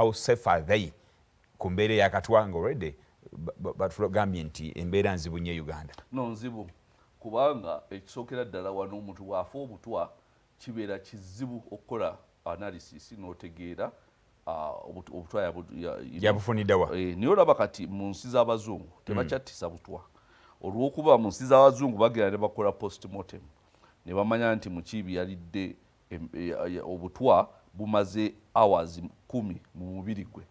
How safe are they ku mbeera eyakatwa, nga already batugambye nti embeera nzibu nnyo e Uganda? No, nzibu, kubanga ekisookera ddala wano omuntu bw'afa obutwa kibeera kizibu okukola analysis n'otegeera obutwa Yabufuniddewa? Naye olaba kati mu nsi z'abazungu tebakyattisa butwa, olw'okuba mu nsi z'abazungu bagenda ne bakola postmortem ne bamanya nti Mukiibi yalidde obutwa bumaze hours 10 mu mubiri gwe.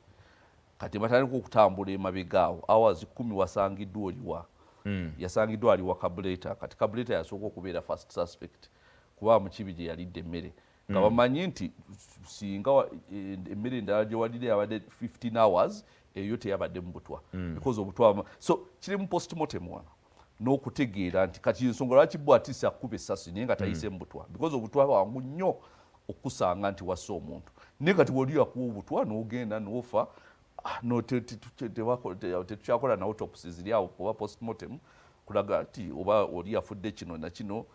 Kati batandika okutambula emabega awo, hours 10 wasangiddwa oliwa? Yasangiddwa ali wa Kabuleta. Kati Kabuleta yasooka okubeera first suspect, kuba Mukiibi gye yalidde emmere nga bamanyi nti singa emmere endala gye walidde yabadde 15 hours, eyo teyabadde mu butwa because obutwa, so kiri mu postmortem wano n'okutegeera nti kati ensonga lwaki bwatisi akuba essasi naye nga tayise mu butwa, because obutwa wangu nnyo okusanga nti wassa omuntu. Naye kati woli akuwa obutwa n'ogenda n'ofa, no tetukyakola na autopsy ziri awo oba postmortem kulaga nti oba oli afudde kino na kino.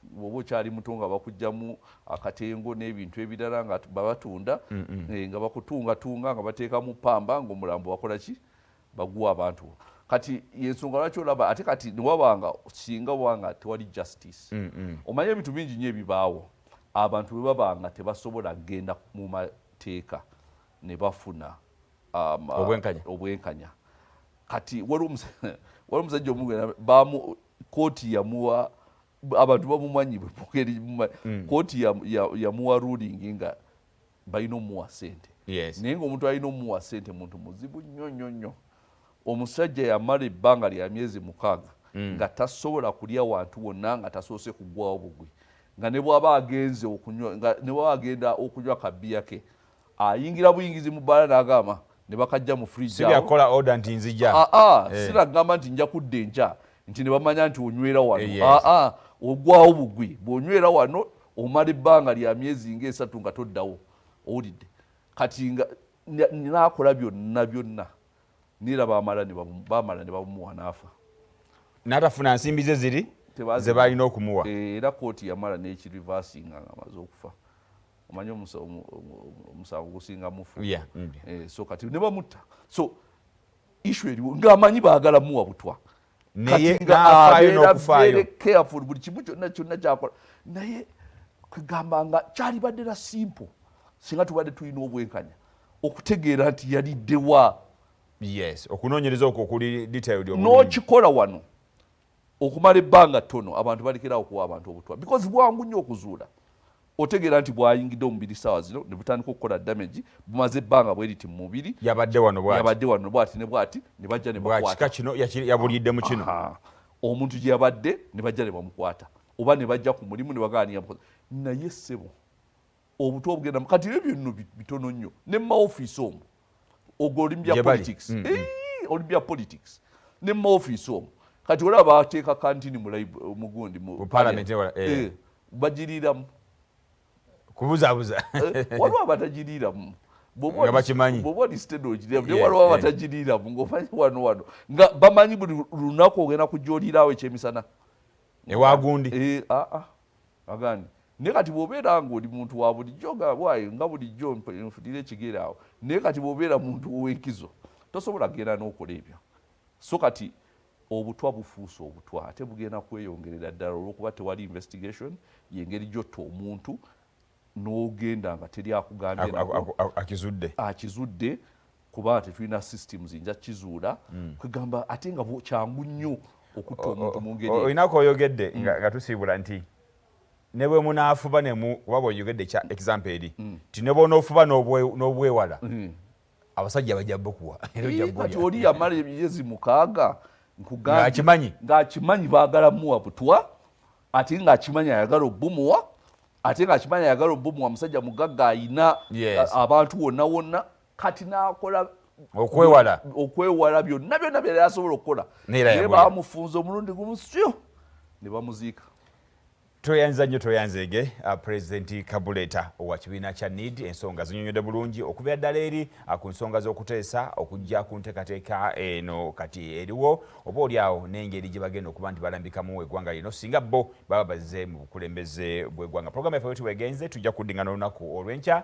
Bw'oba okyali muto nga bakugjamu akatengo n'ebintu ebirala nga babatunda, nga bakutungatunga, nga bateekamu pamba, ng'omulambo bakola ki? Baguwa abantu. Kati yensonga lwaki olaba ate kati newabanga singa wabanga tewali justice. Omanye ebintu bingi nnyo ebibaawo, abantu bwe babanga tebasobola kugenda mu mateeka ne bafuna Obwenkanya. Obwenkanya. Kati waliwo omusajja omu bamu kooti yamuwa, abantu bamumanyi bwengeri kooti yamuwa ruling nga balina omuwa sente. Naye ngaomuntu alina omuwa sente muntu muzibu nnyo nnyo nnyo. Omusajja yamala ebbanga lya myezi 6 nga tasobola kulya wantu wonna nga tasoose kugwawo bugwi, nga ne bw'aba agenze okunywa, nga ne bw'aba agenda okunywa kabbiya ke, ayingira buyingizi mu bbaala n'agamba ne bakajja mu fridge. Si byakukola order nti nzija. Aa, siragamba nti nja kudda enkya, nti ne bamanya nti onywera wano. Aa, ogwawo bugwi bw'onywera wano, omala ebbanga lya myezi nga 3 nga toddawo. Owulidde? Kati nga naakola byonna byonna, neera bamala ne babumuwa n'afa. N'atafuna nsimbi ze ziri ze balina okumuwa. Era kooti yamala n'ekireversinga nga amaze okufa. Omanyi omusango gusinga mufu. So kati ne bamutta. So issue eriwo ng'amanyi baagala muwa butwa. Naye n'afaayo n'okufaayo. Careful buli kimu kyonna kyonna kyakola. Naye kugamba nga kyalibadde na simple singa tubadde tulina obwenkanya okutegeera nti yaliddewa. Yes, okunoonyereza okwo okuli detailed. N'okikola wano okumala ebbanga ttono, abantu balekerawo okuwa abantu obutwa because bwangu nnyo okuzuula. Otegeera nti bwayingidde omubiri saawa zino ne butandika okukola damage, bumaze ebbanga bwe riti mu mubiri. Yabadde wano bwati. Yabadde wano bwati ne bwati, ne bajja ne bakwata. Kino yabulidde mu kino. Omuntu gye yabadde ne bajja ne bamukwata, oba ne bajja ku mulimu ne bagamba niyamukoza. Naye ssebo, obutwa obugenda kati ebyo nno bitono nnyo ne mu maofiisi omwo. Ogwo oli mu bya politics, oli bya politics ne mu maofiisi omwo. Kati olaba bateeka kantini mugundi mu parliament. Bagiriiramu. Kubuzaabuza. Waliwo abatagiriiramu. Nga bakimanyi. Bw'oba oli steady ogiriiramu, naye waliwo abatagiriiramu, ng'omanyi wano wano nga bamanyi buli lunaku ogenda kujja oliiraawo ekyemisana. Ewagundi. Agandi naye kati bw'obeera ng'oli muntu wa bulijjo nga bwayo nga bulijjo nfunira ekigere awo. Naye kati bw'obeera muntu ow'enkizo tosobola kugenda n'okola ebyo. So kati obutwa bufuuse obutwa, ate bugenda kweyongerera ddala olw'okuba tewali investigation. Yengeri gyotta omuntu n'ogenda nga teri akugambye. Akizudde. Akizudde, kuba tetulina systems nja kizuula. Kwegamba ate nga kyangu nnyo okutta omuntu mu ngeri. Olinaku oyogedde nga tusiibula nti ne bwe munaafuba nemu, kuba bw'oyogedde kya example eri nti ne bw'onoofuba n'obwewala, abasajja bajja bukuwa. Kati oli yamala emyezi 6. Ng'akimanyi. Ng'akimanyi baagala muwa butwa, ate ng'akimanyi ayagala obumuwa, ate ng'akimanyi ayagala obumuwa. Musajja mugagga, ayina abantu wonna wonna. Kati n'akola okwewala. Okwewala byonna byonna byali asobola okukola. Naye bamufunza omulundi gumu syo ne bamuziika. Toyanza nnyo, toyanzeege, Pulezidenti Kabuleta owa kibiina kya NEED. Ensonga zinyonyodde bulungi okubeera ddala eri ku nsonga z'okuteesa okujja ku nteekateeka eno kati eriwo, oba oli awo n'engeri gye bagenda okuba nti balambikamu eggwanga lino singa bo baba bazze mu bukulembeze bw'eggwanga. Puroguramu yaffe bweti wegenze, tujja kuddingana olunaku olw'enkya.